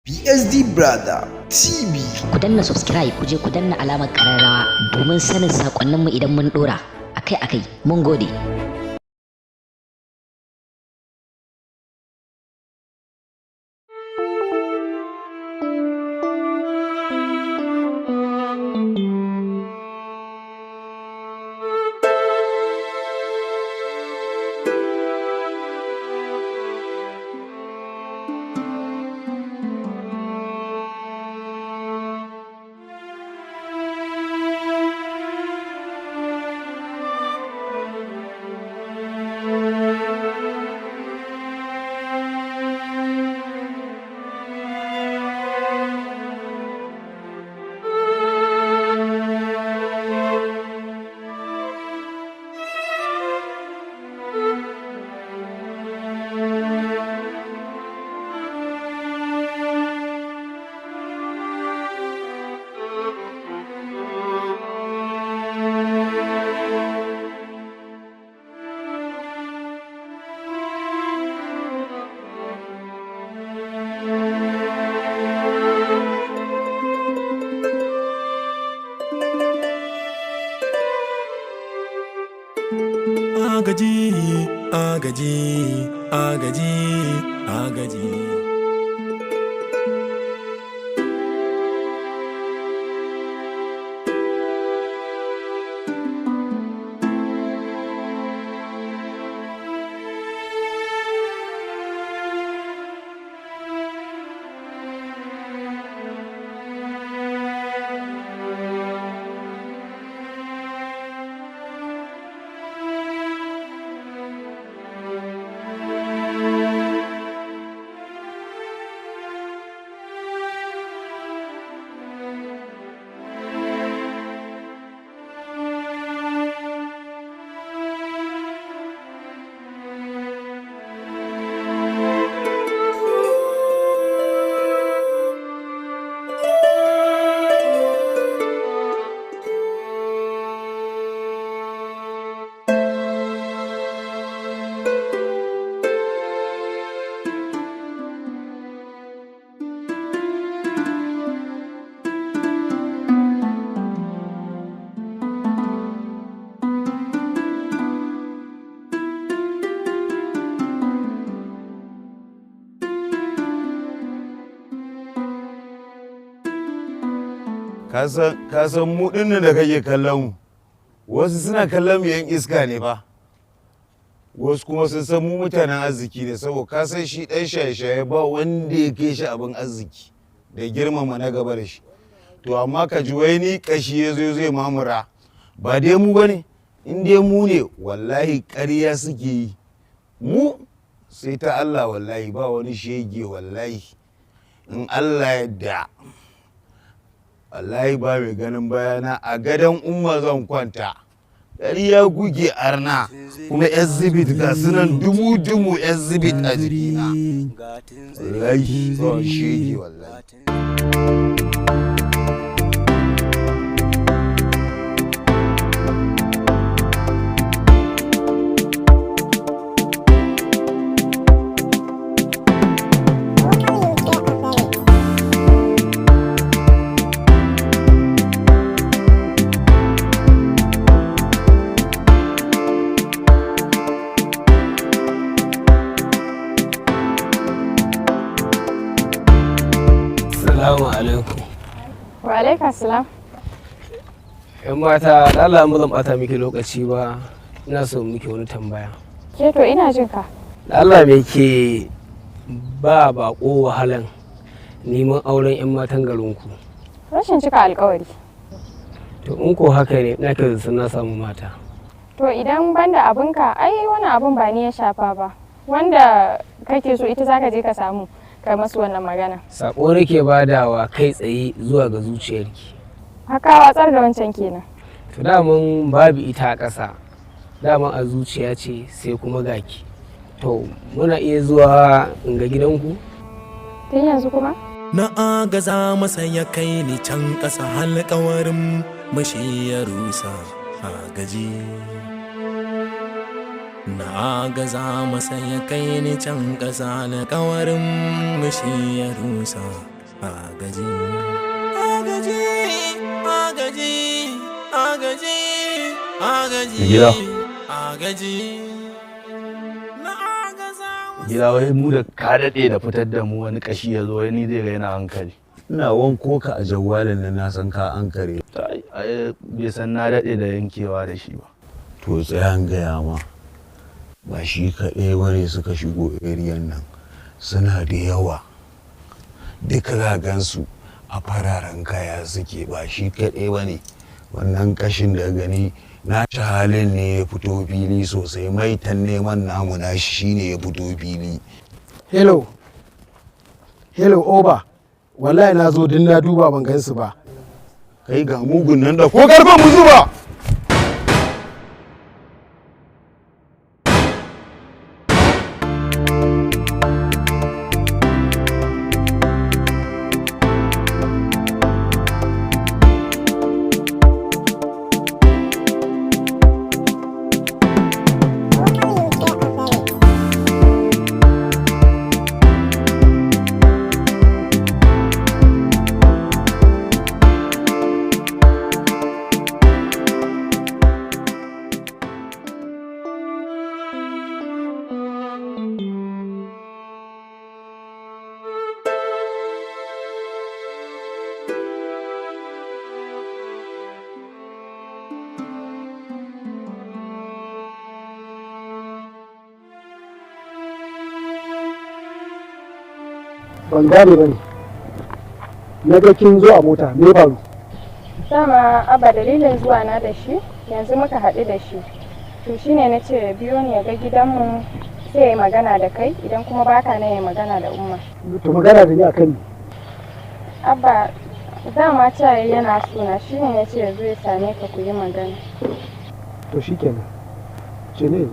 PSD Brother TV. Ku danna subscribe, ku je ku danna alamar kararrawa domin sanin sakonninmu idan mun dora akai-akai. Mun gode. Agaji, agaji, agaji, agaji. Ka san mu dinnan da kake kallon mu, wasu suna kallon mu yan iska ne fa, wasu kuma sun san mu mutanen arziki ne, saboda ka san shi dan shaye-shaye ba wanda ya kai shi abin arziki da girmama na gaba da shi. To amma ka ji wai ni kashi ya zo zai mamura, ba dai mu bane. In dai mu ne, wallahi ƙarya suke yi. Mu sai ta Allah, wallahi ba wani shege, wallahi in Allah yadda, wallahi ba mai ganin bayana. A gadon umma zan kwanta. Ƙarya guge arna. Kuma exhibit ga sunan dumu dumu, exhibit a jikina. Wallahi ba wani shege, wallahi. Salamu alaikum. Wa alaika salam. ‘Yan mata, da Allah ba zan bata miki lokaci ba, ina so miki wani tambaya. Ke to, ina jin ka. Da Allah, me ke ba baƙo wahalan neman auren ‘yan matan garinku? Rashin cika alkawari. To in ko haka ne, ina kyau na samu mata. To idan banda abinka, ai wani abun ba ni ya shafa ba. Wanda kake so ita zaka je ka samu ka masu wannan magana. Saƙo nake badawa kai tsaye zuwa ga zuciyarki. Haka watsar da wancan kenan. To daman babu ita a ƙasa, daman a zuciya ce, sai kuma gaki. To muna iya zuwa in ga gidanku? Tun yanzu kuma? Na agaza masa ya kai ni can ƙasa, alƙawarin mashi ya rusa. Agaji. Na agaza masa ya kai ni can ƙasa, alƙawarin mashi ya rusa. Agaji, agaji, agaji, agaji, agaji, Gida. agaji. Na agaza. Gida, wai mu da ka daɗe da fitar da mu, wani kashi ya zo, wai ni zai raina hankali. Ina wanko ka a jawalin nan, na san ka an kare. Ai, ai, bai san na daɗe da yankewa da shi ba. To, tsaya an gaya ma, ba shi kaɗai bane suka shigo eriyan nan, suna da yawa. Duka za gansu a fararen kaya suke. Ba shi kaɗai bane wannan kashin da gani. Na ci halin ne ya fito fili sosai. Maitan neman namu na shi shine ya fito fili. Hello, hello, Oba. Wallahi na zo din na duba, ban gansu ba. Kai, ga mugun nan da ko karfan mu zuba. Ban gane ba ne. Na ga kin zo a mota, me faru? Dama Abba, dalilin zuwa na da shi, yanzu muka haɗu da shi. To, shine na ce biyo ni ya ga gidanmu, sai ya yi magana da kai, idan kuma baka na ya yi magana da Umma. To, magana da ni akan me? Abba, dama cewa yana sona, shine na ce ya zo ya same ka ku yi magana. To, shikenan. Ce ne.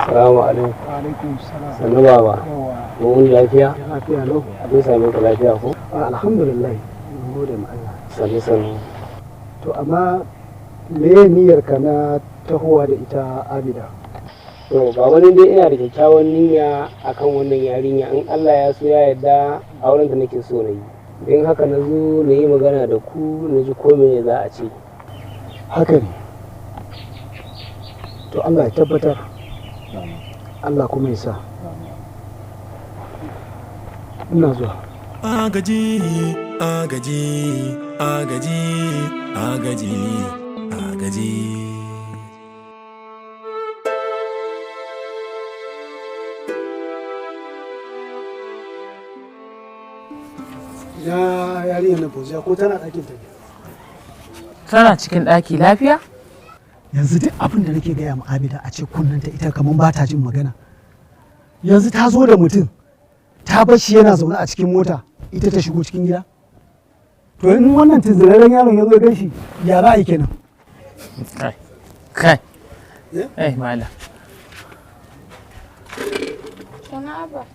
Salamu alaikum. Alaikum salam. Sannu, baba. Yawa. Mun lafiya? Lafiya lau. Abin same ka lafiya ko? Ah, alhamdulillah. Mun gode ma Allah. Sannu, sannu. To, amma me niyyar ka na tahowa da ita Abida? To baba, ni dai ina da kyakkyawan niyya akan wannan yarinya. In Allah ya so ya yarda, auren ta nake so na yi. Don haka na zo na yi magana da ku, na ji ko me za a ce. Haka ne. To, Allah ya tabbatar. Allah kuma ya sa. Ina zuwa. Agaji, agaji, agaji, agaji, agaji. Ya yarinyar nan Fauziya, ko tana ɗakin ta ne? Tana cikin ɗaki, lafiya? Yanzu duk abin da nake gaya ma Abida, a ce kunnanta ita kamar ba ta jin magana. Yanzu ta zo da mutum, ta bar shi yana zaune a cikin mota, ita ta shigo cikin gida. To, in wannan tunzuraren yaron ya zo ya gan shi, ya za a yi kenan? Kai, kai. Eh, malam. Sana, Abba.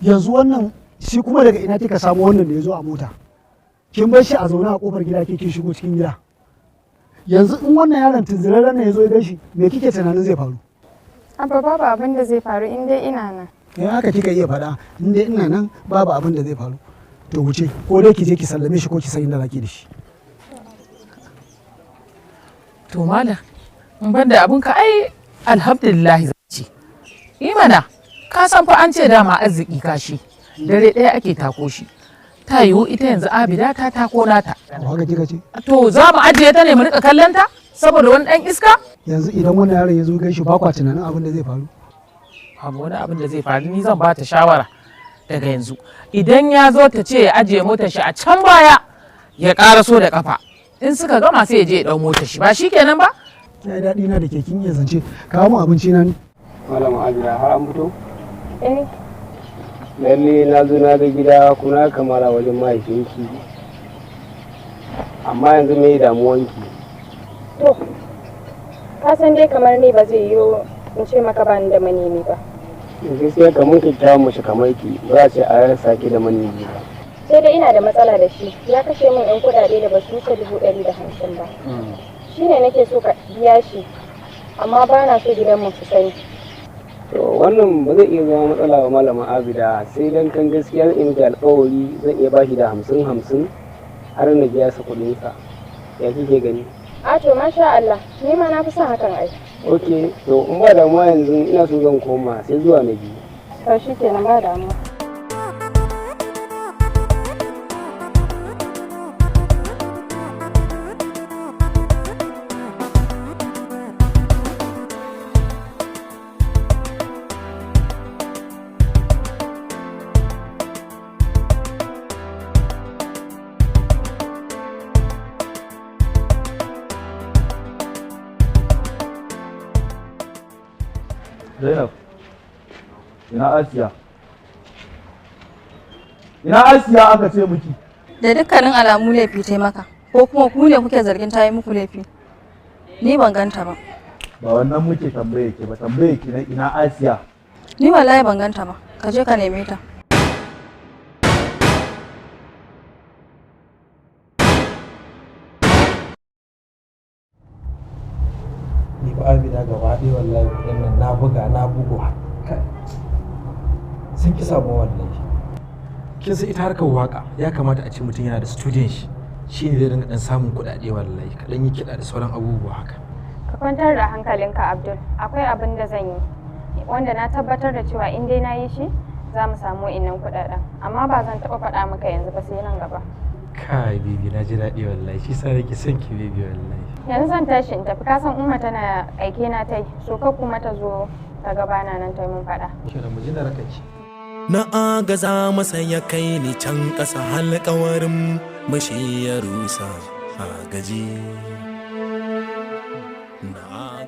Yanzu wannan shi kuma daga ina kika samu wannan da ya zo a mota? Kin bar shi a zaune a kofar gida, ke kin shigo cikin gida. Yanzu in wannan yaron tunzuraren nan ya zo ya gan shi, me kike tunanin zai faru? Abba, babu abin da zai faru in dai ina nan. In haka kika iya faɗa, in dai ina nan babu abin da zai faru. To, wuce, ko dai ki je ki sallame shi ko ki san inda zaki da shi. To malam, in ban da abinka, ai alhamdulillah za ce. Yi mana, ka san fa an ce dama arziki kashi, dare ɗaya ake tako shi. Ta yiwu ita yanzu Abida ta tako nata. Ko haka kika ce? To, za mu ajiye ta ne mu rika kallon ta saboda wani ɗan iska? Yanzu idan wannan yaron ya zo gan shi, ba kwa tunanin abin da zai faru? Babu wani abin da zai faru, ni zan ba ta shawara daga yanzu. Idan ya zo, ta ce ya ajiye motar shi a can baya, ya ƙaraso da kafa. In suka gama, sai ya je ya ɗau motar shi, ba shi kenan ba? Ya yi daɗi na da ke kin iya zance. Kawo mu abinci na ni. Malama Abida, har an fito? Eh. Lalle na zo na ga gida kuna kamala wajen mahaifinki. Amma yanzu me damuwanki? To, ka san dai kamar ni ba zai yiwu in ce maka ba ni da manemi ba. Gaskiya kamar kyakkyawan mace kamar ki ba za a ce a rasa ki da manemi ba. Sai dai ina da matsala da shi, ya kashe min 'yan kuɗaɗe da ba su wuce 150,000 ba. Shi ne nake so ka biya shi, amma ba na so gidanmu su sani. To wannan ba zai iya zama matsala ba Malama Abida, sai dan kan gaskiya zan iya miki alƙawari zan iya bashi da 50-50 har na biya sa kuɗinsa. Ya kike gani? A to masha Allah, ni ma na fi son hakan ai. Ok, to in ba damuwa yanzu ina so zan koma sai zuwa na biyu. To shi kenan ba damuwa. Zainab, ina Asiya? Ina Asiya aka ce miki? Da dukkanin alamu laifi ta maka, ko kuma ku ne kuke zargin ta yi muku laifi. Ni ban ganta ba. Ba wannan muke tambaye ki ba, tambaye ki na ina Asiya. Ni wallahi ban ganta ba. Ka je ka neme ta. Ni ba Abida gaba ɗaya wallahi kuɗin nan na buga na bugu kai sun ki samu wallahi. Kin san ita harkar waka ya kamata a ce mutum yana da studio shi shine zai dinga dan samun kuɗaɗe wallahi, ka dan yi kiɗa da sauran abubuwa haka. Ka kwantar da hankalinka Abdul, akwai abin da zan yi wanda na tabbatar da cewa in dai na yi shi za mu samu wa'innan kuɗaɗen, amma ba zan taɓa faɗa maka yanzu ba sai nan gaba. Kai baby, na ji daɗi wallahi, shi sa nake son ki baby wallahi. Yanzu zan tashi in tafi, ka san Umma tana aike na tai, so kar kuma ta zo ta ga bana nan ta yi min faɗa. Kenan mu ji na raka ki. Na agaza masa ya kai ni can ƙasa, alƙawarin mashi ya rusa a gaji.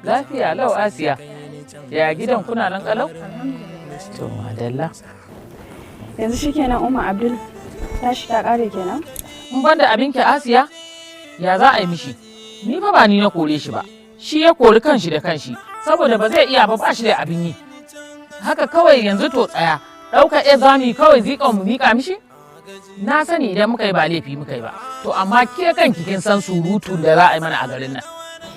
Lafiya lau Asiya. Ya gidan kuna nan kalau? To madalla. Yanzu shikenan Umma Abdul tashi ta kare kenan. In banda abinki Asiya, ya za a yi mishi? Ni fa ba ni na kore shi ba. Shi ya kori kanshi da kanshi saboda ba zai iya ba, ba shi da abin yi. Haka kawai yanzu to tsaya. Ɗaukar ya zami kawai ziƙon mu miƙa mishi? Na sani idan muka yi ba laifi muka yi ba. To amma ke kanki kin san surutun da za a yi mana a garin nan.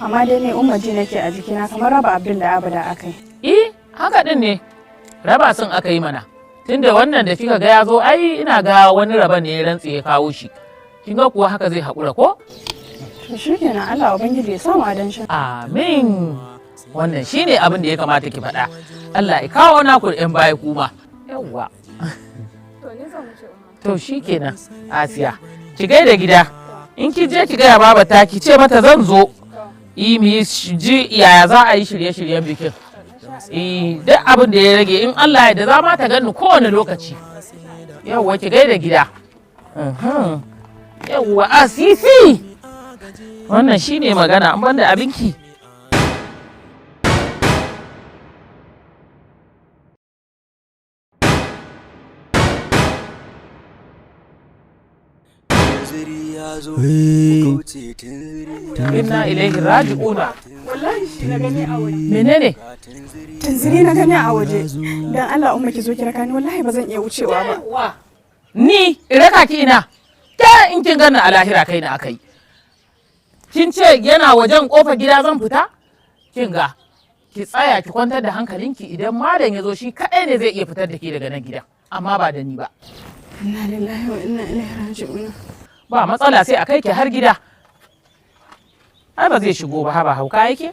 Amma dai ni Umma ji nake a jikina kamar raba Abdul da Abida akai. Eh, haka din ne. Raba sun aka yi mana. Tunda wannan da kika ga ya zo ai ina ga wani raba ne ya rantse ya kawo shi. Kin ga kuwa haka zai haƙura ko? To shikenan, Allah ubangiji ya samu adanshin. Amin. Wannan shine abin da ya kamata ki faɗa. Allah ya kawo naku da 'yan baya kuma. Yawwa. To ni zan wuce Umma. To shikenan Asiya. Ki gaida gida. In ki je ki gaya baba ta ki ce mata zan zo. Yi mu yi ji yaya za a yi shirye-shiryen bikin. Eh, duk abin da ya rage in Allah ya da za ma ta gani kowane lokaci. Yawwa ki gaida gida. Mhm. Yawwa Asisi. Wannan shine magana an banda abinki. Inna ilaihi raji'una. Wallahi shi na gani a waje. Menene? Tunziri na gani a waje. Dan Allah Umma ki zo ki raka ni, wallahi ba zan iya wucewa ba. Ni in raka ki ina? Ta in kin gani a lahira kai na akai. Kin ce yana wajen kofar gida zan fita? Kin ga ki tsaya ki kwantar da hankalinki, idan malam ya zo shi kaɗai ne zai iya fitar da ke daga nan gidan, amma ba da ni ba. Inna lillahi wa inna ilaihi raji'un. Ba matsala, sai a kai ki har gida. Ai ba zai shigo ba, haba hauka yake.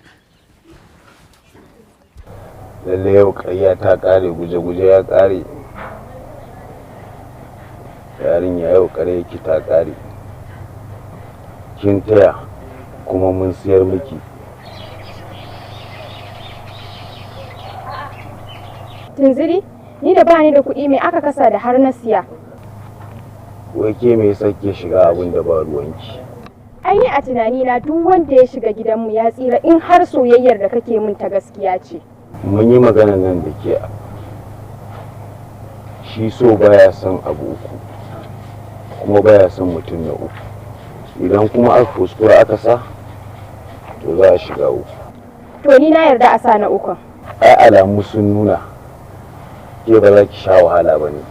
Lalle yau ƙarya ta ƙare, guje-guje ya ƙare. Yarinya yau ƙarya ki ta ƙare. Kin taya kuma mun siyar miki. Tunziri, ni da bani da kuɗi me aka kasa da har na siya? Wai ke me yasa ke shiga abin da ba ruwanki? Ai ni a tunanina duk wanda ya shiga gidanmu ya tsira in har soyayyar da kake min ta gaskiya ce. Mun yi magana nan da ke, shi so baya son abu uku kuma baya son mutum na uku. Idan kuma aka kuskura aka sa To za a shiga uku. To ni na yarda a sa na ukun. Ai alamu sun nuna ke ba za ki sha wahala ba ne.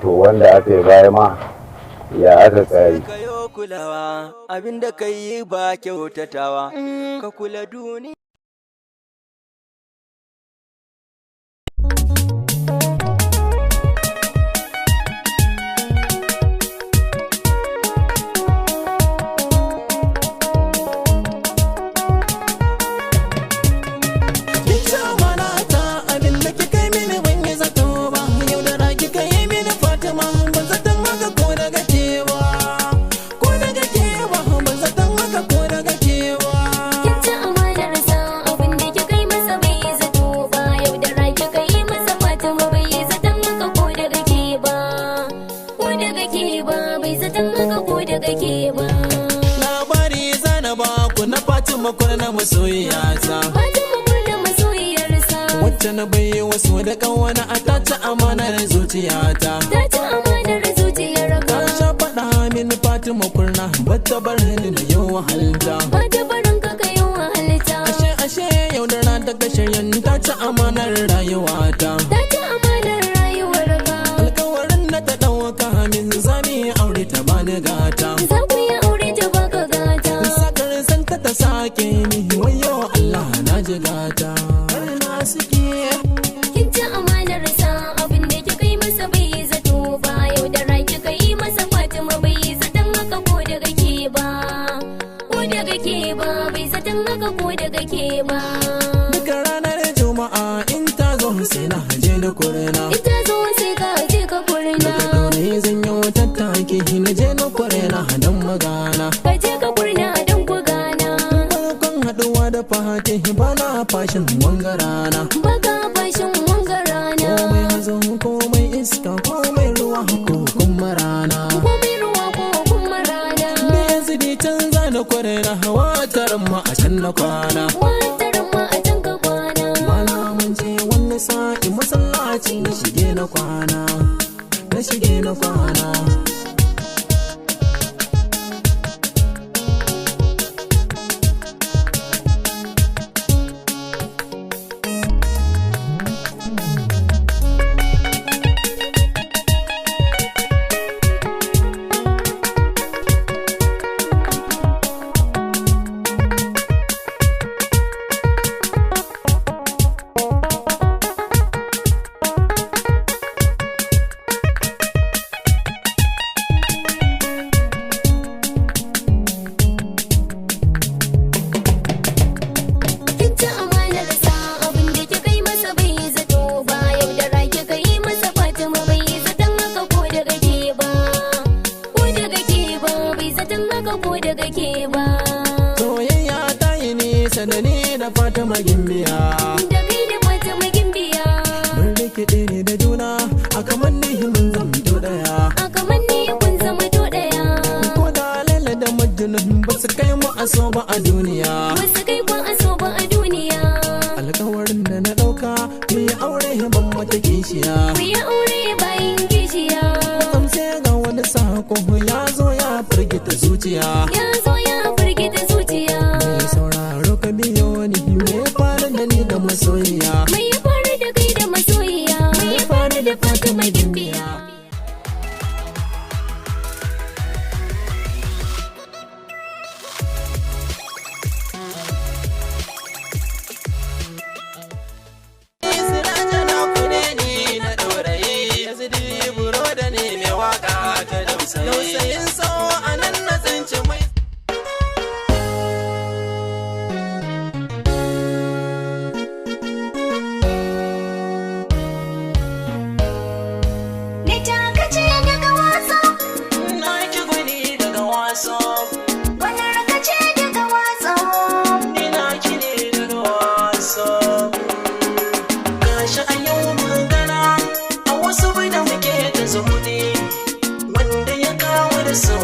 To wanda aka yi baya ma ya aka tsari. Kayo kulawa abinda ka yi ba kyautatawa ka kula duniya. Labari zana ba ku na Fatima kurna masoyiyata. Fatima kurna masoyiyarsa. Wacce na bai wasu da kawana a ta ci amanar zuciyata. Ta ci amanar zuciyarka. Ta sha faɗa min Fatima kurna bata bar ni da yau wahalta. Bata barin ka ka yau wahalta. Ashe ashe yaudara ta kashe yan ta ci amanar rayuwata. Ta ci amanar rayuwarka. Alkawarin da ta ɗauka min zami aure ta bani gata. Za ku yi aure ta baka gata. Sakar santa ta sake ni wayo Allah na ji gata. Na suke. Kin ci amanar sa abin da kika yi masa bai zato ba yaudara kika yi masa Fatima bai zaton haka ko daga ke ba. Ko daga ke ba bai zaton haka ko daga ke ba. Duka ranar Juma'a in ta zo sai na je na kurna. In ta zo sai ka je ka kurna. Daga dole zan yi tattaki na je na kurna don magana. Ka je ka kurna don ku gana. Farkon haɗuwa da fati ba na fashin wanga rana. Baka fashin wanga rana. Komai hazo komai iska komai ruwa ko kuma rana. Komai ruwa ko kuma rana. Me yanzu dai canza na kurna hawa taron ma a can na kwana. Wataran ma a can ka kwana. Bana mun je wani sa'i masallaci na shige na kwana. Na shige na kwana. Kin ci amanar sa abin da kika yi masa bai zato ba yaudara kika yi masa Fatima bai zaton haka ko daga ke ba. Ko daga ke ba bai zaton haka ko daga ke ba. Soyayya ta yi nisa da ni da Fatima gimbiya. Da kai da Fatima gimbiya. Mun rikide ne da juna a kamar ni mun zamto daya. A kamar ni kun zama to daya. Ko da Laila da Majnun ba su kai mu a so ba a duniya. Ba su kai kun aso ba a duniya. Alkawarin da na ɗauka mu yi aure ban mata kishiya. Ku yi aure bayan kishiya. Kwatsam sai ga wani sako ya zo ya firgita zuciya. Ya zo ya firgita zuciya. Mai sauraro ka biyo ni me ya faru da ni da masoyiya. Mai ya faru da kai da masoyiya. Mai ya faru da Fatima gimbiya. Dausayin sau a nan na tsinci mai. Ni takace daga wasa. Na ki gwani daga wasa. Wani rakace daga wasa. Ni na ki ne daga wasa. Gashi a yau mun gana a wasu bai da muke ta zaune. Wanda ya kawo da so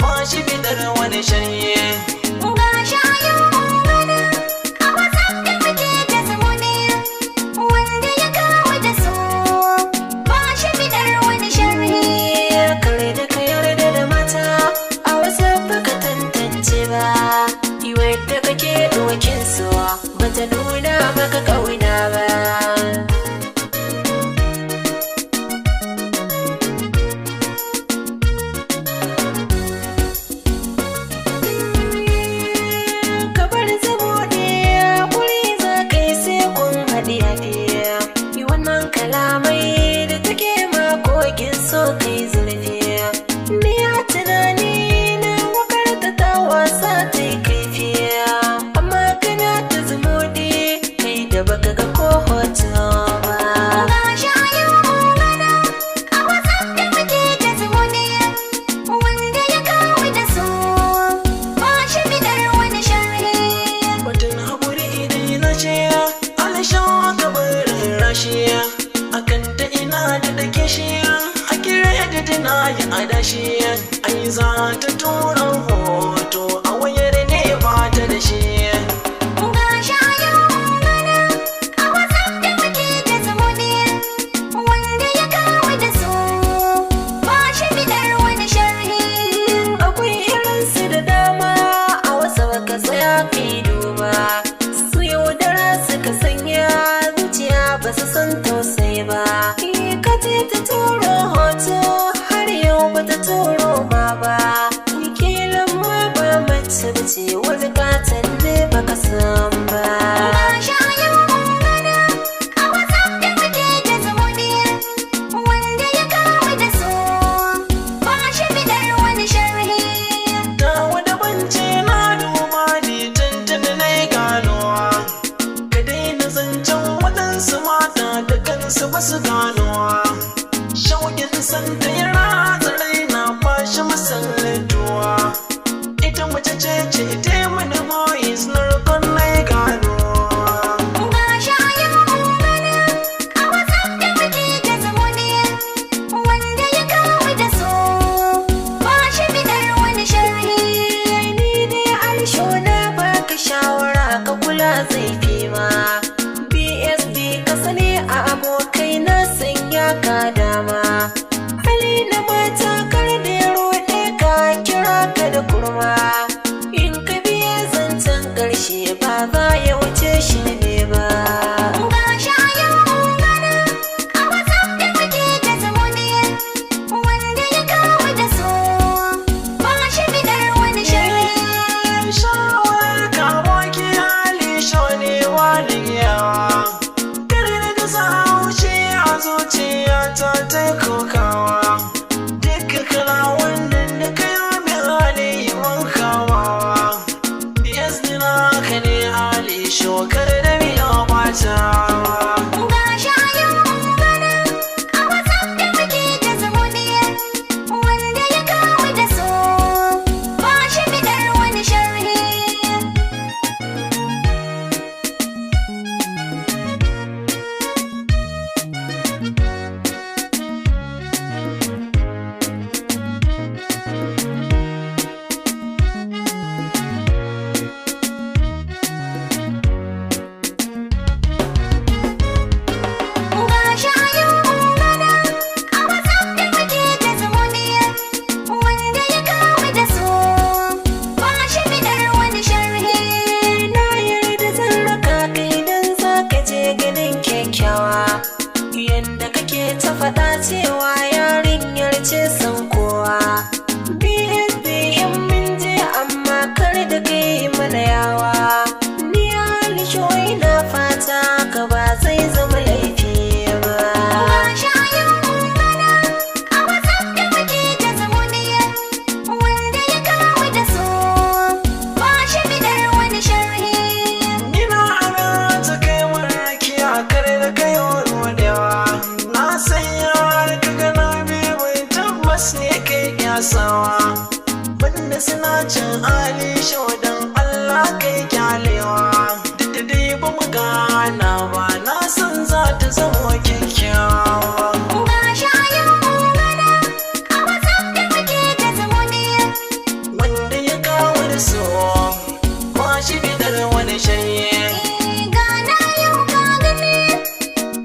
ma shi bidar wani shanye. Gashi a yau mun gana a wasan da muke ta zaune. Wanda ya kawo da so ba shi bidar wani sharri. Kare da ka yarda da mata a wasu Mace ce ce ta mini boys na rukun na gano. Ga shayin ungana a WhatsApp da muke ta zumuɗi, wanda ya kawo da so ba shi bidar wani sharhi. Ni dai Aisho na baka shawara, ka kula zai fi ma. BSB ka sani a abokai na sanya ka dama. Hali na mata kar da ya ruɗe ka, kira ka da kurma. In ka biye zancen ƙarshe ba za ya wuce shi ne ba. Ga shayin ungana a WhatsApp da muke ta zumuɗi, wanda ya kawo da so ba shi bidar wani sharhi. Shawarar ka aboki hali ne wani giyawa. Kar da ka sa haushi a zuciya ta ta kokawa. Duka kalawan nan da ka yi min hali wankawa. BS dina ka ne hali shokar da miya batawa. Ga shayin ungana a WhatsApp da muke ta zumuɗi, wanda ya kawo da so ba shi bidar wani sharhi. Ga shayin ungana a WhatsApp da muke ta zumuɗi, wanda ya kawo da so ba shi bidar wani sharhi. Na yarda zan raka ka idan za ka je ganin kyakkyawa. Yanda kake ta faɗa cewa yarinyar ce san kowa. BSB in mun je amma kar da kai mana yawa. Ni Alisho ina fata ka ba zai zama laifi ba. Ga shayin ungana a WhatsApp da muke ta zumuɗi, wanda ya kawo da so ba shi bidar wani sharhi. Ina aminta kai marakiya kare da kai rodewa. Na sanya har ka gana biyu mai tabbas ne kai kyasawa. Banda suna cin ali shaudan Allah kai kyalewa. Duk da dai ba mu gana ba, na san za ta zama kyakkyawa. Ga shayin ungana a WhatsApp da muke ta zumuɗi, Wanda ya kawo da so, ba shi bidar wani shanye. Gana yau ka gani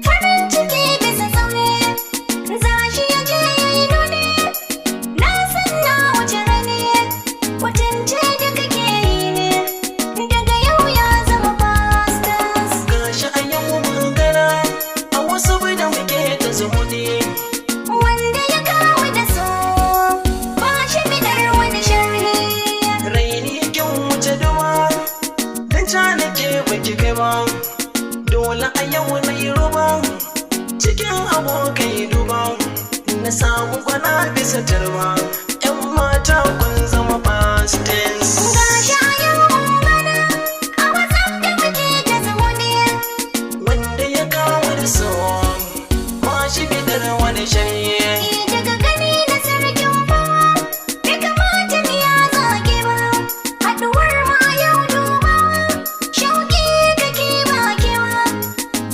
farin ciki bisa tsauni, za shi ya je ya yi nuni, na san na wuce rani, kwatance da kake yi ne, daga yau ya zama pastors. Gashi a yau mun gana a wasu bai da muke ta zumuɗi. Wanda ya kawo da so ba shi bidar wani sharhi. Raini kin wuce duba, dan ca nake baki kai ba. Dole a yau na yi ruba, cikin abokai duba. Na samu kwana bisa tarba, 'yan mata kun zama past tense. Ga shayin ungana a WhatsApp da muke ta zumuɗi, Wanda ya kawo da so, ba shi bidar wani shanye. Daga gani na sarkin bawa, bai kamata ni ya zage ba, haɗuwar ma yau duba, shauƙi kake ba kewa,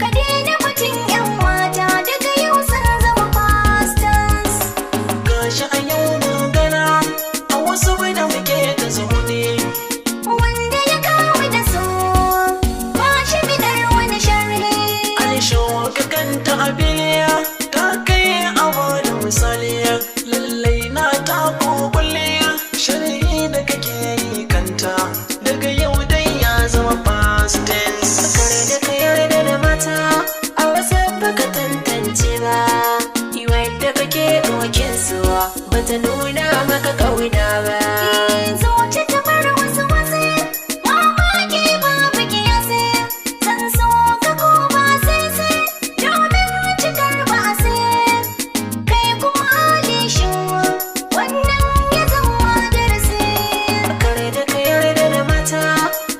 ka daina batun yan mata daga yau sun zama pastors. Gashi a yau mun gana a wasu bai da muke ta zumuɗi. Wanda ya kawo da so ba shi bidar wani sharhi. Aisha ka kanta a biliya ta kai abu da misali, lallai na ta kulliya sharhi da kake yi kanta daga yau dai ya zama past tense. Kar da ka yarda da mata a wasu baka tantance ba. Wadda kake ɗokin suwa bata nuna maka ƙauna ba. Zuci ta bar wasu wasu, mamaki babu kiyasi, zan so ka koma sai domin cikar ba sai. Kai kuma alishin wannan ya zama darasi. Kar da ka yarda da mata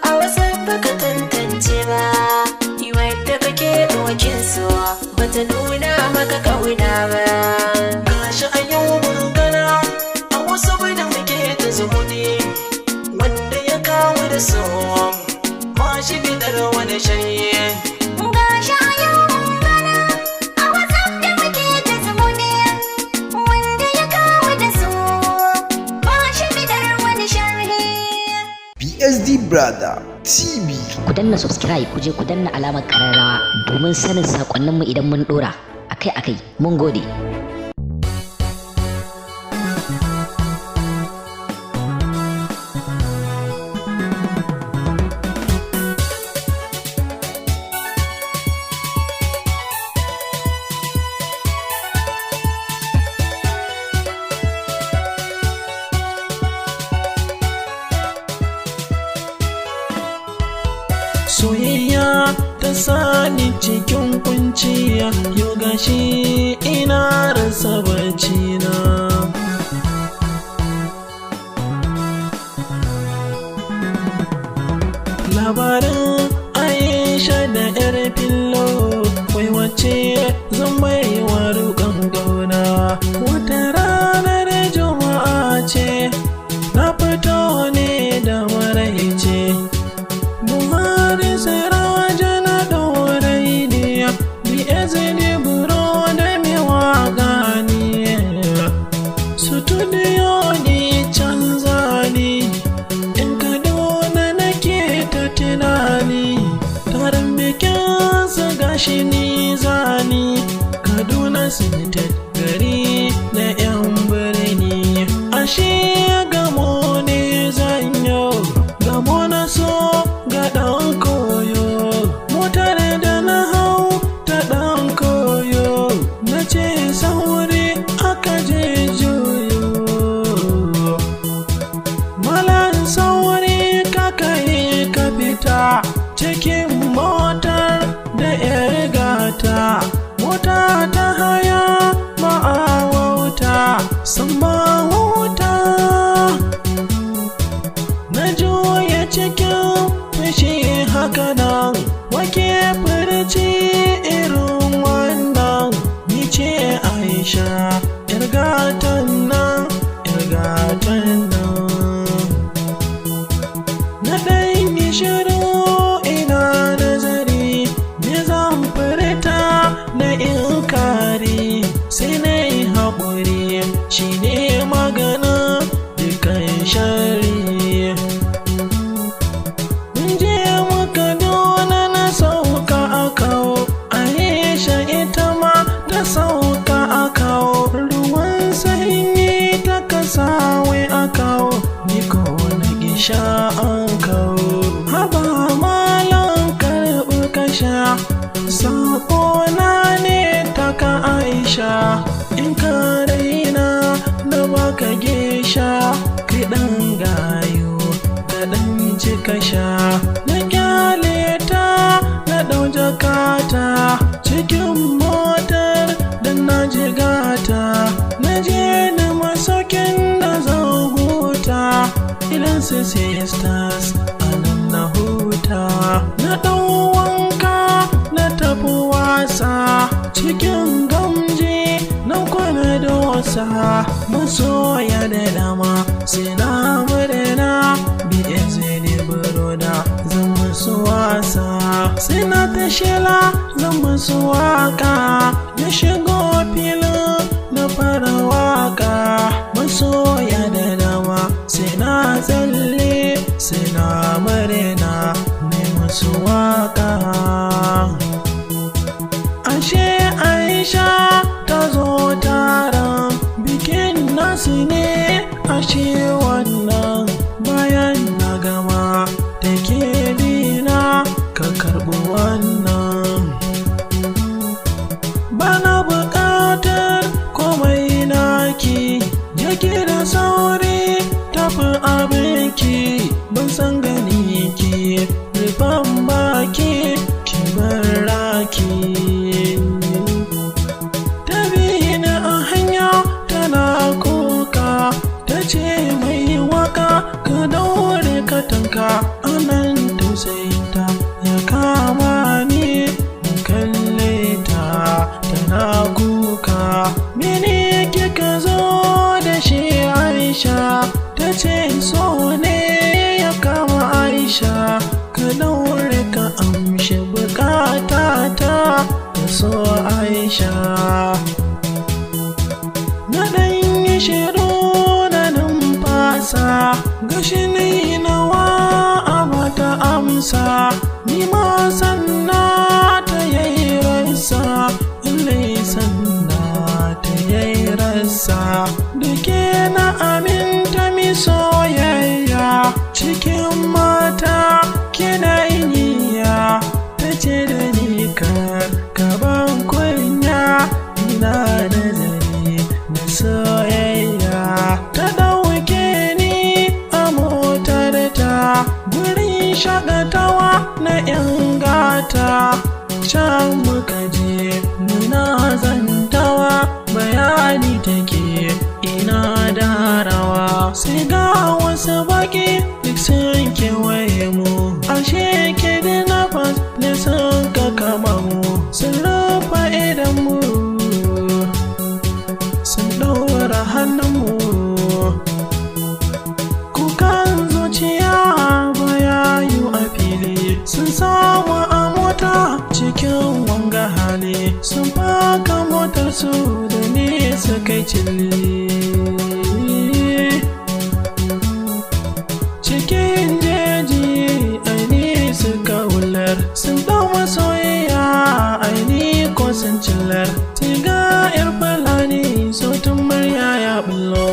a wasu baka tantance ba. Wadda kake ɗokin suwa bata nuna maka ƙauna ba. Gashi a yau mun gana a wasu bai da muke ta zumuɗi. so, ba shi bidar wani shanye. Gashi a yau mun gana a WhatsApp da muke ta zumuɗi, wanda ya kawo da su ba shi bidar wani sharhi. PSD Brother TV. Ku danna subscribe, ku je ku danna alamar kararrawa domin sanin sakonninmu idan mun dora akai-akai. Mun gode. Soyayya ta sani cikin kunciya, yau gashi ina rasa bacci na. Labarin Aisha da yar fillo, wai wacce zan bai wa rukan gauna. Wata ranar Juma'a ce, na fito ne da maraice. Buhari Siraja na ɗorai ne, bi izini buro da mi waƙa ne. Studio ne canza ne, in Kaduna nake ta tunani. Taron bikin su gashi ni zani, Kaduna State gari na 'yan birni. Ashe gamo ne zanyo, gamo na so ga ɗan koyo. Motar da na hau ta ɗan koyo, na ce sauri aka je juyo. Malan sauri kaka yi ka fita cikin motar da 'yar gata. Mota ta haya ma'awauta, sun ba wuta. Na juya cikin fushi haka nan, wake furci irin wannan. Ni ce Aisha, 'yar gatan nan, 'yar gatan nan. Na ɗan yi shiru ina nazari, me zan furta na inkari. Sai na yi haƙuri, shi ne maganin dukan shari. Je muka dona na sauka a kawo, Aisha ita ma ta sauka a kawo. Ruwan sanyi ta kasawai a kawo, ni ko na isha an kawo. Haba malam karɓi ka sha, sako na ne taka Aisha. In ka raina na baka gesha, kai ɗan gayo ka ɗan ci ka sha. Na kyale ta na ɗau jakata cikin motar da na jigata. Na je na masaukin da zan huta, idan su sisters a nan na huta. Na ɗau wanka na tafi wasa cikin gamji, na kwana da wasa masoya da dama sai na murna. Bi izini buroda zan musu wasa, sai na ta shela zan musu waka. Na shigo filin na fara waka, masoya da dama sai na tsalle, sai na murna, ne musu waka. Ashe Aisha ta zo taron bikin nasu ne, ashe wannan bayan na gama take bina ka karɓi wannan. Bana buƙatar komai naki, jaki da sauri tafi abinki. Ban san gani ki rufan baki ki bar raki. Ta bi ni a hanya tana kuka, ta ce mai. Aisha. Na ɗan yi shiru na numfasa, gashi ni nawa a bata amsa, ni ma sanna ta yayi rasa, illai sanna ta yayi rasa. Da ke na aminta mi soyayya, cikin mata kina niyya, ta ce da ni kar ka ban kunya, ina nazari na soyayya. Ta ɗauke ni a motar ta gurin shakatawa na 'yan gata, can muka je muna zantawa, bayani take ina darawa, sai ga wasu baki duk sun kewaye mu, ashe ke da nafas ne sun ka kama mu, sun rufe idan mu, sun ɗaura hannunmu, kukan zuciya baya yi a fili, sun samu a mota cikin wanga hali, sun faka motar su da nesa kai cilli. Cikin jeji aini suka wular, sun ɗau masoyiya aini ko sun cillar, tiga yar fulani sautin murya ya bullo.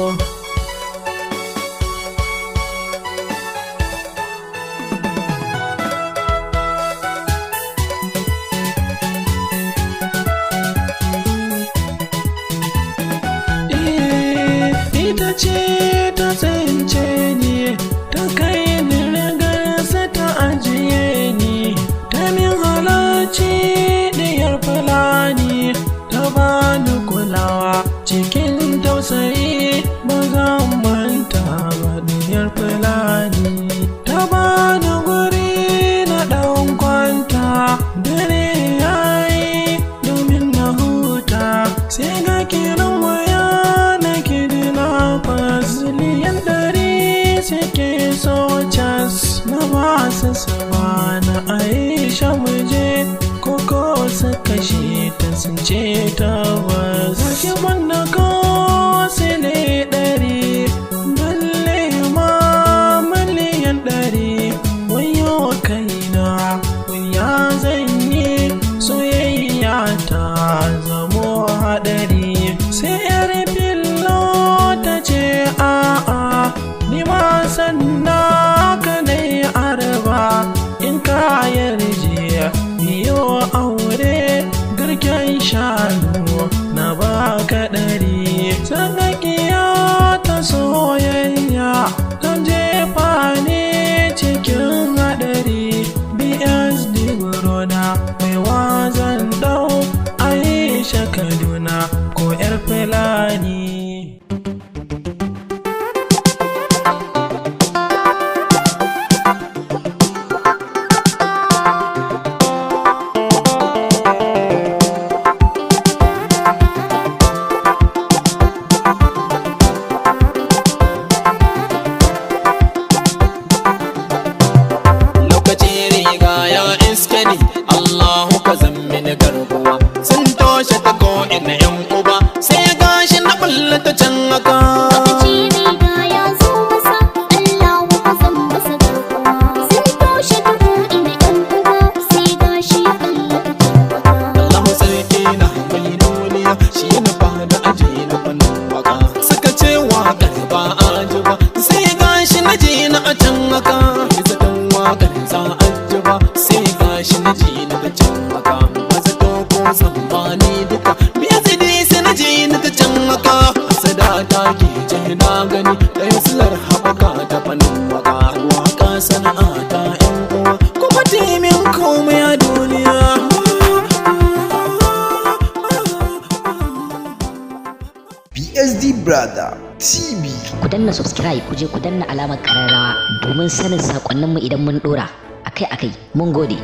Ita ce ta tsince ni, ta kai ni rigarsa ta ajiye ni, ta min halarci diyar fulani, ta bani kulawa cikin tausayi, ba zan manta ba diyar fulani. Ta bani guri na ɗan kwanta, dare yayi domin na huta, sai ga kiran waya na kidnappers, miliyan 100 suke so cas, na ba su sama na Aisha muje, koko su kashe ta sun ce tabbas. Gashi wanda ko sile 100, balle ma miliyan 100, wayo kaina ya zan yi, soyayya ta zamo haɗari. Sai yar fillo ta ce a'a, ni ma sannan ka dai arba, in ka yarje biyo aure, garken shanu na baka 100. Sadakiya ta soyayya ta jefa ni cikin haɗari. BSD Broda mai wazan ɗau Aisha Kaduna ko 'yar Fulani. Lokaci riga ya iske ni, Allahu ka zammi ni garkuwa, sun toshe ta ko ina yan uba, sai gashi na bulla ta can haka. Allahu sarki na mai duniya, shi na fada aje na fannin waka, suka ce waƙar ba a ji ba, sai gashi na je na a can haka. Zaton waƙar za a ji ba, sai gashi na je na ta can haka, ba zato ko tsammani duka me zai sai na je na ta can haka. Sada ta ke je na gani ɗaya silar haɓaka ta fannin waka, waka sana'a ta yan uwa kuma timin komai a duniya. PSD Brother TV. Ku danna subscribe, ku je ku danna alamar kararrawa domin sanin sakonninmu idan mun dora akai-akai. Mun gode.